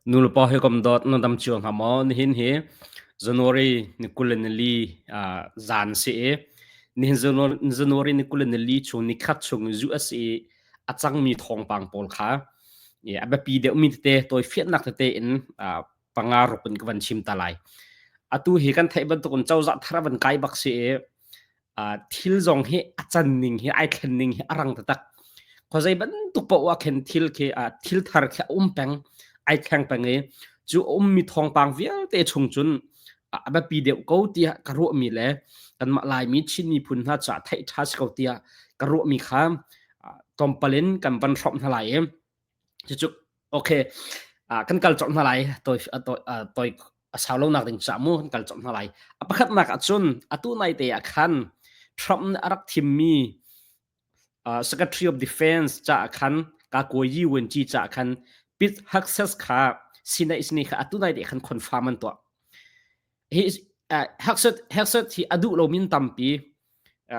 Nulepa hawikom dawt na dam cio hnga maw? Nihin hi January ni 24 zan si i nihin January ni 24 chung nikhat chung US i a cangmi thawngpang pawl kha a biapi deuhmi tete tawifiannak tete in panga ruk in ka van chim ta lai. Atu hi kan theih bantukin cozah thar a van kai bak si i thil zong hi a can ning hi ai thlen ning hi a rang taktak. Khuazei bantuk paoh ah khin thil khi thil thar khi a um peng, ai thleng peng i cu a ummi thawngpang vialte chung cun a biapi deuh ko tiah ka ruahmi le kanmah Laimi Chin miphun hna caah theih ṭha si ko tiah ka ruahmi kha tlawmpal in kan van hrawmh hna lai i Cucu okay kan kal colh hna lai toi toi toi a sau lo nak ding ca mu kan kal colh hna lai. A pakhatnak ah cun atu nai te ah khan Trump nih a rak thimmi Secretary of Defense ca khan ka Yi Wenji ca khan Pete Hegseth kha sinai sini kha atu nai te khan confirm an tuah. Hi Hegseth Hegseth hi a duh lo min tampi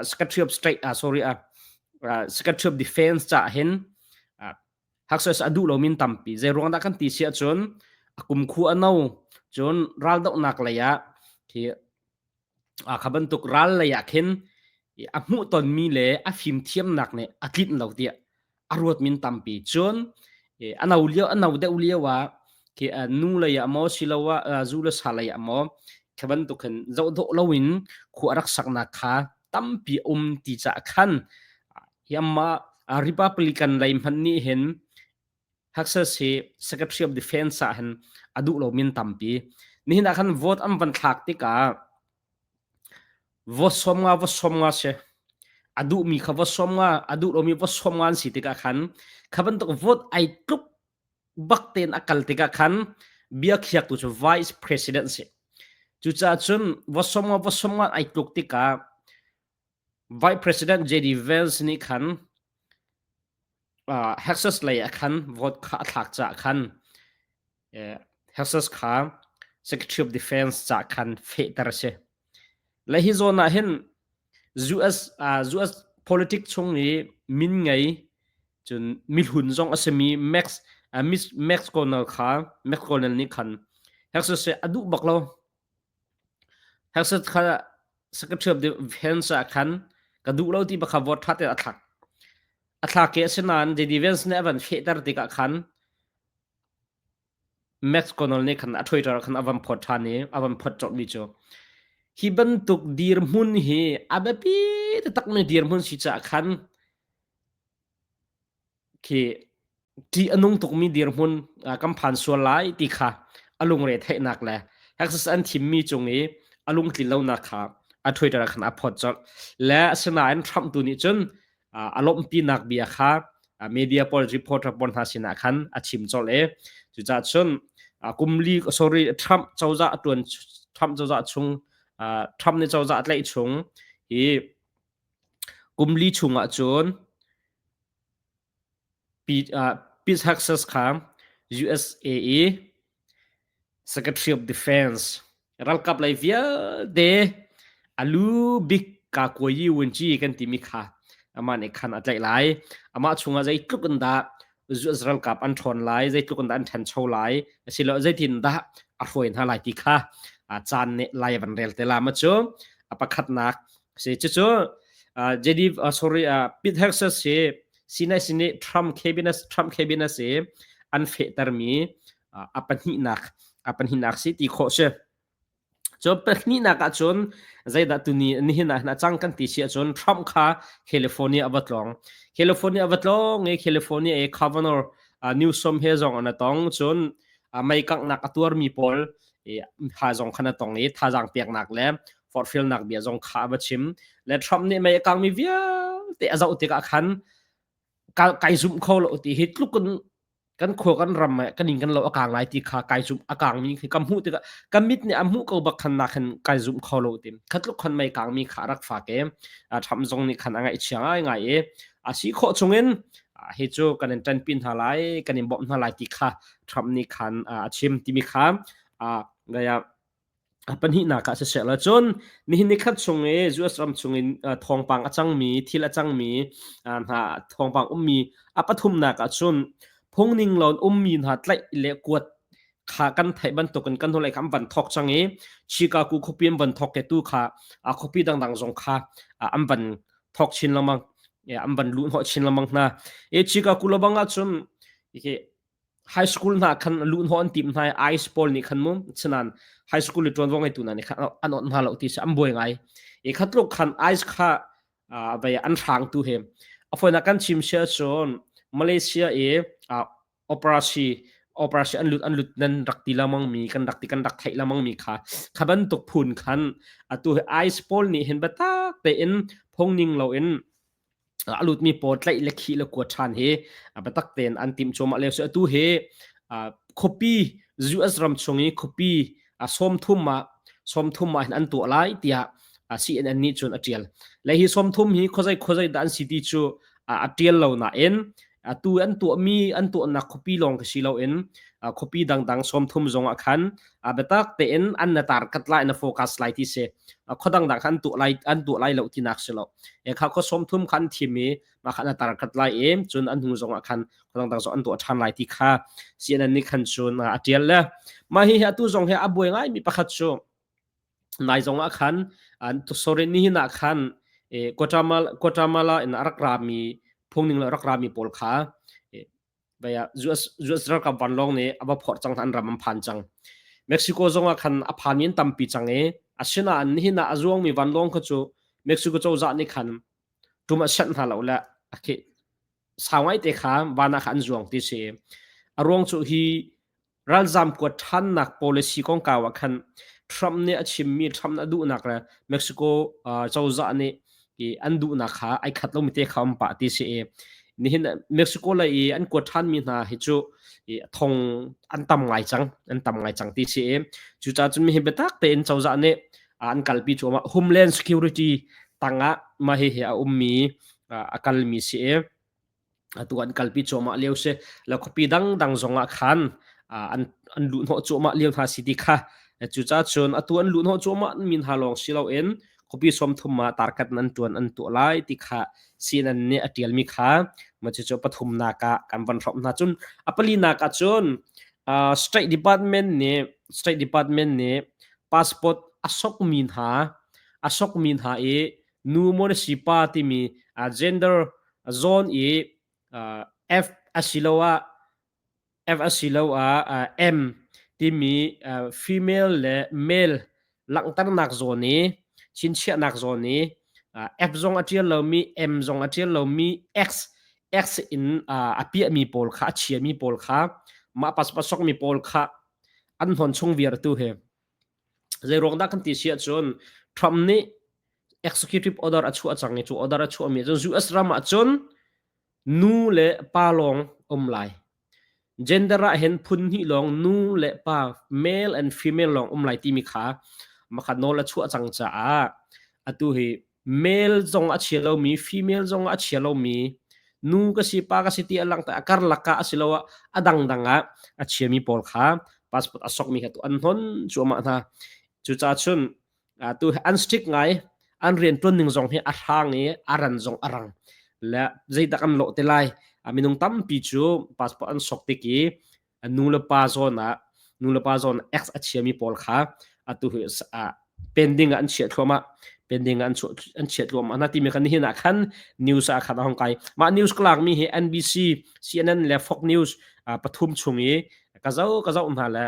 Secretary of State sorry Secretary of Defense ca hin Hegseth a duh lo min tampi zei ruang dah kan ti si ahcun a kum khu a no cun raldohnak lei ah khi kha bantuk ral lei ah khin a hmuh tonmi le a fimthiamnak nih a tlinh lo tiah a ruat min tampi cun a no lio a no deuh lio ah khi nu lei ah maw siloah zu le sa lei ah maw kha bantuk hin zoh dawh loin khua rak saknak kha tampi um ti caah khan hi amma Republican lei hmanh nih hin Texas hi Secretary of Defense ah hin a duh lo min tampi nihin ah khan vote an van thlak tikah Va 50 va 50 si. A duhmi kha va 50, a duh lomi va 50 an si tikah khan kha bantuk vote ai tluk bak tein a kal tikah khan bia khiaktu cu vice president si. Cucaah cun va 50 va 50 ai tluk tikah vice president JD Vance nih khan Hexus lei ah khan vote kha a thlak caah khan Hexus kha Secretary of Defense caah khan fehter a si. Le hi zawn ah hin US US politics chung i min ngei cun mihlun zong a simi Max Miss McConnell kha McConnell nih khan Hexus hi a duh bak lo. Hexus kha Secretary of Defense ah khan ka duh lo ti bak kha vote ṭha tein a thlak. A thlak i asinain JD Vance nih a van fehter tikah khan McConnell nih khan a Twitter khan a van phawt ṭhan i a van phawt colhmi cu hi bantuk dirhmun hi a biapi taktakmi dirhmun si caah khan khi ṭih a nung tukmi dirhmun kan phan sual lai ti kha a lungre theihnak le Texas an thimmi cung i a lungtlin lonak kha a Twitter ah khan a phawt colh. Le asinain Trump tu nih cun a lawmhpinak bia kha media pawl reporter pawl hna sinah khan a chim colh i cucaah cun kum li sorry Trump cozah a tuan Trump cozah chung Trump nih cozah a tlaih chung hi kum li chungah cun Pete Hegseth kha USA i Secretary of Defense ralkap lei vialte a lu bik kakuayi wunci kan timi kha amah nih khan a tlaih lai. Amah chungah zeitluk in dah US ralkap an ṭhawn lai, zeitluk in dah an ṭhancho lai, asiloah zeitin dah a hruai hna lai ti kha caan nih lai van rel te la ma cu a pakhatnak si cucu JD sorry Pete Hegseth hi Sinai sin i Trump cabinet Trump cabinet si an fehtermi a pahnihnak a pahnihnak si ti khawh si. Cu pahnihnak ahcun zeidah tuni nihin ah hin a cang kan ti si ahcun Trump kha California a va tlawng. California a va tlawng i California i governor Newsom he zong an a tong cun mei kanghnak a tuarmi pawl ha zong khan a tong i thazaang peknak le forhfialnak bia zong kha a va chim le Trump nih mei a kangmi vialte a zoh tikah khan kai zumh kho lo ti hi tluk in kan khua kan ram kan inn kan lo a kang lai ti kha kai zumh a kangmi khi ka hmuh tikah ka mit nih a hmuh ko bak khan na khan kai zumh kho lo ti kha tluk khan mei kangmi kha rak fak e Trump zong nih khan a ngaihchia ngai ngai i a si khawh chungin hi cu kan in ṭanpi hna lai kan in bawmh hna lai ti kha Trump nih khan a chim timi kha A pahnihnak ah siseh law cun nihin ni khat chung i US ram chung in thawngpang a cangmi thil a cangmi hna thawngpang ummi a pathumnak ah cun phungning loin ummi hna tlaih le kuat. Kha kan theih bantukin kan hnulei kha an van thawk cang i Chicago khuapi an van thawk ke tu kha a khuapi dangdang zong kha an van thawk chin lengmang an van luh hnawh chin lengmang hna. E Chicago lobang ahcun high school hna khan luh hnawh an tim hna i ICE pawl nih khan mu chinan high school i ṭuanvo ngeitu hna nih khan an awnh hna lo ti si an buai ngai. E khatluk khan ICE kha vai an hrang tu he a foinak kan chim sia cun Malaysia i operasi operasi an lut an lut nan rak ti lamang mi kan rak ti kan rak theih lamang mi kha kha bantuk phun khan atu hi ice pawl nih hin biatak tein phungning loin a lut mi pawl tlaih le khih le kuat ṭhan hi biatak tein an timh cuahmah lio si atu hi khuapi US ram chung i khuapi 30 ah 30 ah hin an tuah lai tiah CNN nih cun a ṭial. Le hi 30 hi khuazei khuazei dah an si ti cu a ṭial lo nain atu an tuahmi an tuahnak khuapi lawng khi si loin khuapi dangdang 30 zong ah khan biatak tein an na target lai na focus lai ti si. Khua dangdang khan tuah lai an tuah lai lo tinak si lo. E kha khua 30 khan thim i mah kha na target lai i cun an hnu zong ah khan khua dangdang zong an tuah ṭhan lai ti kha CNN nih khan cun a ṭial le mah hi atu zong hi a buai ngai mi pakhat cu nai zong ah khan sorry nihin ah khan Guatemala Guatemala in a rak rami phungning le rak rami pawl kha US US ralkap vanlawng nih a va phorh cang an ram an phan cang Mexico zong ah khan a phan in tampi cang i asinain nihin ah a zuangmi vanlawng kha cu Mexico cozah nih khan tum a sianh hna lo le a sau ngai te kha van ah kha an zuang ti si. A ruang cu hi ralzam kuat ṭhannak policy kongkau ah khan Trump nih a chimmi Trump a duhnak le Mexico cozah nih i an duhnak kha ai khat lomi te kha um pah ti si i nihin Mexico lei i an kuat ṭhanmi hna hi cu i thong an tam ngai cang an tam ngai cang ti si i cucaah cun hi biatak tein cozah nih an kalpi cuahmah Homeland Security tangah mah hihi a ummi a kalmi si i atu an kalpi cuahmah lio si la khuapi dangdang zongah khan an an luhhnawh cuahmah lio hna si ti kha cucaah cun atu an luhhnawh cuahmah min hna lawng si loin khuapi 30 ah tarkat nan tuan an tuah lai ti kha CNN nih a tialmi kha ma cu pathumnak ah kan van hrawm hna cun a palinak ah cun State Department nih State Department nih passport a sokmi hna a sokmi hna i nu maw na si pa timi gender zawn i F asiloah F asiloah M timi female le male langhternak zawn i chinchiahnak zawn i F zong a ṭial lomi M zong a ṭial lomi X X in a piahmi pawl kha a chiami pawl kha mah passport sokmi pawl kha an hnon chung viar tu hi Zeiruang dah kan ti si ahcun Trump nih executive order a chuah cang i cu order a chuahmi cun US ram ah cun nu le pa lawng um lai. Gender ah hin phun hnih lawng nu le pa male and female lawng um lai timi kha makha nawl a chuah cang caah atu hi male zong a chia lomi female zong a chia lomi nu ka si pa ka si ti a langhter a karlak ah asiloah a dangdang ah a chiami pawl kha passport a sokmi kha tu an hnon cuahmah hna cucaah cun tu an strict ngai an rian tuan ning zong hi a hrang i a ran zong a rang le zeidak an lawh te lai minung tampi cu passport an sok tik i nu le pa zawn ah nu le pa zawn X a chiami pawl kha atu hi pending ah an chiah thluahmah pending ah an chuah an chiah thluahmah na timi khan nihin ah khan news ah khan a hong kai mah news ka lak mi hi NBC CNN le Fox News pathum chung i ka zo ka zo hna le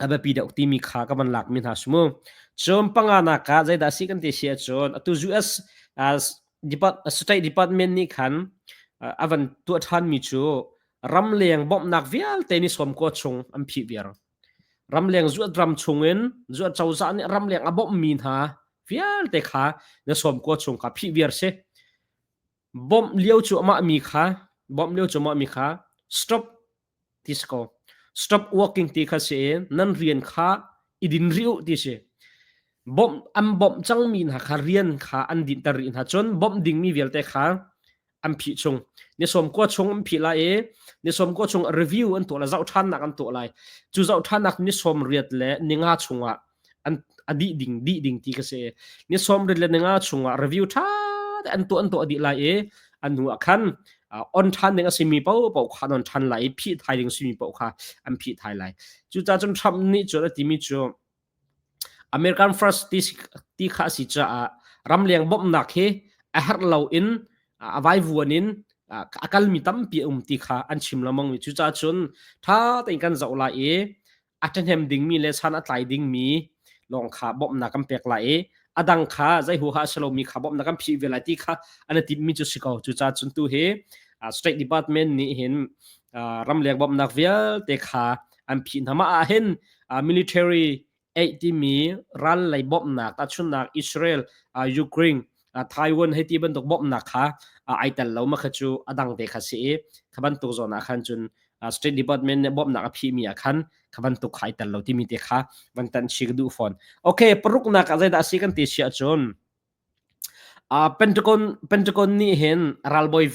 a biapi deuh timi kha ka van lak mi hna sumu cun panga nak ah zeidah si kan ti si ahcun atu US State Department nih khan a van tuah ṭhan mi cu ramleng bawmhnak vialte ni 90 chung an phih viar. Ramleng zuat ram chungin zuat cozah nih ramleng a bawmhmi hna vialte kha na 90 chung kha phih viar si. Bawmh lio cu amah mi kha bawmh lio cu amah mi kha stop ti si ko. Stop working ti kha si i nan rian kha i din rih u ti si. Bawmh an bawmh cangmi hna kha rian kha an dinhter rih hna cun bawmh dingmi vialte kha an phih chung. Ni 90 chung an phih lai i ni 90 chung review an tuah lai zoh ṭhannak an tuah lai. Cu zoh ṭhannak ni 85 chungah an a dih ding dih ding ti ka si. Ni 85 chungah review ṭha te an tuah an tuah dih lai i an hnu ah khan On ṭhan ding a simi paohpaoh kha an on ṭhan lai i phih thai ding simi paoh kha an phih thai lai. Cucaah cun Trump nih cun a timi cu American First ti kha a si caah ramleng bawmhnak hi a herh loin a vaivuan in a kalmi tampi a um ti kha an chim lengmang mi. Cucaah cun ṭha tein kan zoh lai i a ṭhahnem dingmi le san a tlai dingmi lawng kha bawmhnak kan pek lai i a dang kha zei huaha a si lomi kha bawmhnak kan phih ve lai ti kha an i timhmi cu si ko. Cucaah cun tu hi State Department nih hin ramleng bawmhnak vialte kha an phih hna. Mah ah hin military aid timi ral lei bawmhnak tahchunhnak Israel, Ukraine, Taiwan hei ti bantuk bawmhnak kha ai tel lo ma kha cu a dang te kha si i kha bantuk zawn ah khan cun State Department nih bawmhnak a phihmi ah khan kha bantuk kha ai tel lo timi te kha van tan chi ka duh fawn. Okay, paruknak ah zeidah si kan ti si ahcun Pentagon nih hin ralbawi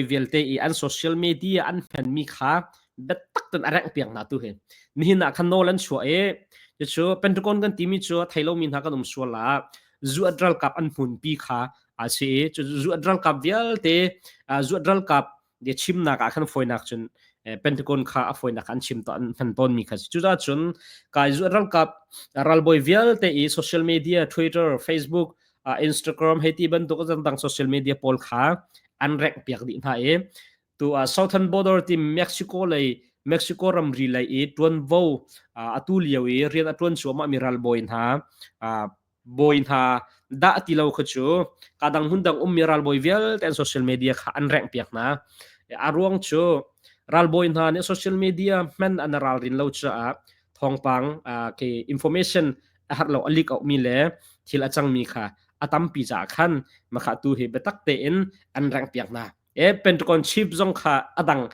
vialte i an social media an hmanmi kha biatak tein a renghpiak hna tu hi. Nihin ah khan nawl an chuah i cucu Pentagon kan timi cu a thei lomi hna kan um sual ah zuat ralkap an hmunpi kha a si i cu zuat ralkap vialte zuat ralkap bia chimnak ah khan fawinak cun Pentagon kha a fawinak an chim an hman tawnmi kha si. Cucaah cun kai zu ralkap ralbawi vialte i social media Twitter, Facebook, Instagram hei ti bantuk dang social media pawl kha an rek piak dih hna i tu Southern border ti Mexico lei Mexico ramri lei i tuanvo atu lio i rian a tuan cuahmah mi ralbawi hna bawi hna dah ti lo kha cu ka dang hmun dang ummi ralbawi vialte an social media kha an rengh piak hna. A ruang cu ralbawi hna nih social media hman an ralrin lo caah thawngpang ke information a har lo a leak out mi le thil a cangmi kha a tampi caah khan makha tu hi biatak tein an rengh piak hna. E Pentagon chief zong kha adang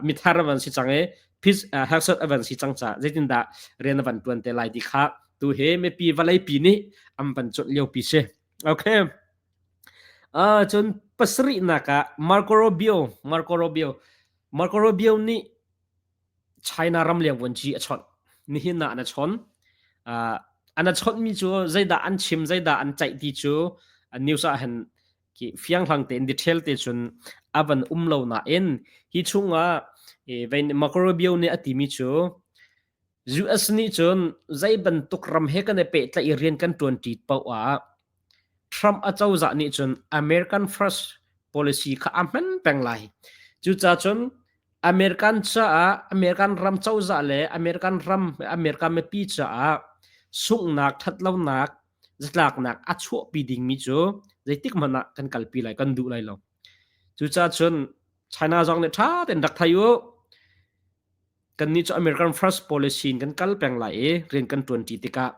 mithar avan si cang e Pete Hegseth avan si cang ca zeitindah rian avan tuan te lai ti kha tu he mipi vawlei pi nih an van chawnh lio pi si. Okay. Cun pasarih nak ah Marco Rubio Marco Rubio Marco Rubio nih China ram leng vuanci a chawnh. Nihin ah an a chawn. An a chawnhmi cu zeidah an chim zeidah an ceih ti cu news ah hin khi fianghlang tein detail te cun a van um lo nain hi chungah vein Marco Rubio nih a timi cu US nih cun zei bantuk ram he kan i pehtlaih i rian kan ṭuanṭi paoh ah Trump acozah nih cun American First policy kha a hman peng lai. Cucaah cun American caah American ram cozah le American ram America mipi caah sunghnak ṭhatlonak zatlaknak a chuahpi dingmi cu zeitik hmanh ah kan kalpi lai kan duh lai lo. Cucaah cun China zong nih ṭha tein rak thei u. Kannih cu American First Policy in kan kal peng lai i rian kan ṭuanṭi tikah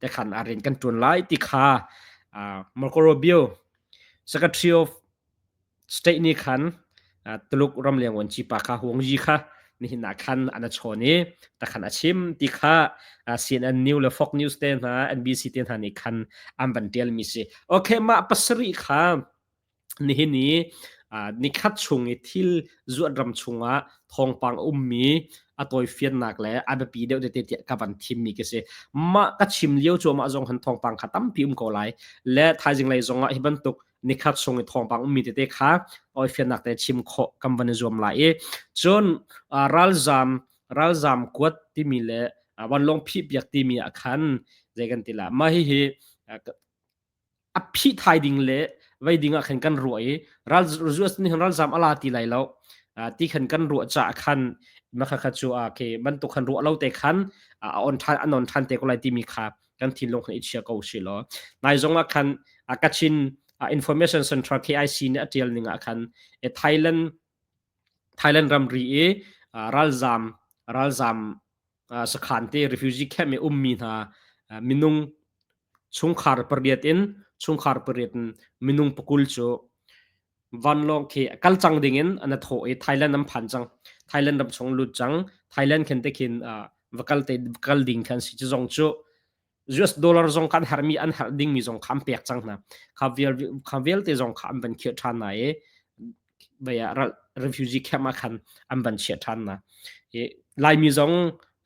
tekhan ah rian kan ṭuan lai ti kha Marco Rubio, Secretary of State nih khan Tuluk ramleng vuanci pa kha Huang Yi kha nihin ah khan an a chawn i takhan a chim ti kha CNN News le Fox News te hna NBC te hna nih khan an van tialmi si. Okay, mah pasarih kha nihin i nikhat chung i thil zuat ram chungah thawngpang a ummi a tawifiannak le a biapi deuh tete tiah ka van thimmi ka si. Mah ka chim lio cuahmah zong han thawngpang kha tampi um ko lai. Le thaizing lei zongah hi bantuk nikhat chung i thawngpang ummi tete kha tawifiannak te chim khawh kan van i zuam lai i cun ralzam ralzam kuat timi le vanlawng phih piak timi ah khan zei kan ti la mah hihi a phih thai ding le vei ding ah khan kan ruah i ral US nih ralzam ala ti lai lo ti khan kan ruah ca khan makha kha chu a ke bantuk khan ruah lo te khan a on than an on than te ko lai timi kha kan thinlung khan i chia ko si law nai zong ah khan Kachin Information Central KIC nih a tial ning ah khan Thailand Thailand ramri i ralzam ralzam sakhan te refugee camp i ummi hna minung chungkhar pariat in chungkhar pariat in minung pakul cu vanlawng khi kal cang ding in an thawh i Thailand an phan cang Thailand ram chung lut cang Thailand khin te khin va kal te kal ding khan si cu zong cu US dollar zong kan hermi an herh dingmi zong kha an pek cang hna kha vial kha vialte zong kha an van khiah ṭhan na i vei ah refugee camp ah khan an van chiah ṭhan na i Laimi zong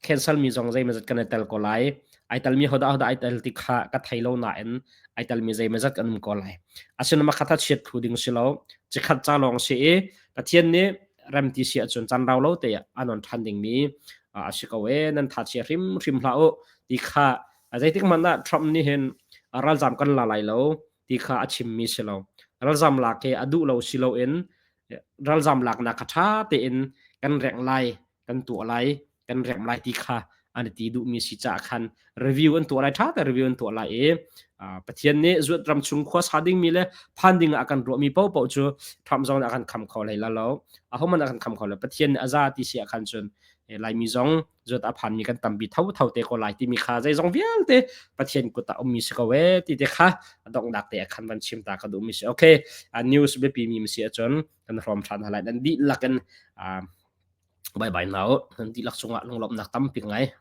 cancel mi zong zeimawzat kan i tel ko lai. Ai talmi hodah hodah ai tel ti kha ka thei lo nain ai talmi zeimazat kan um ko lai. Asinain makhat ha chiat thlu ding si lo. Cikhat ca lawng si i Pathian nih rem ti si ahcun caan rau lo te ah a non ṭhan dingmi a si ko e nan tha chia hrimhrim hlah u ti kha zeitik hmanh ah Trump nih hin ralzam kan la lai lo ti kha a chimmi si lo. Ralzam lak hi a duh lo si loin ralzam laknak kha ṭha tein kan rengh lai, kan tuah lai, kan remh lai ti kha an ti duhmi si caah khan review an tuah lai, ṭha te review an tuah lai i Pathian nih zuat ram chung khua sa dingmi le phan ding ah a kan ruahmi paohpaoh cu Trump zong nih a kan kham kho hlei la lo. Ahohmanh a kan kham kho lo. Pathian nih a za ti si ah khan cun Laimi zong zuat a phanmi kan tampi thotho te ko lai timi kha zeizong vialte Pathian kut ah ummi si ko e ti te kha a donghnak te ah khan van chim ta ka duhmi si. Okay, news biapi mi si ahcun kan hrawm ṭhan hna lai. Nan dihlak in bye bye now. Nan dihlak cungah lunglawmhnak tampi ngai.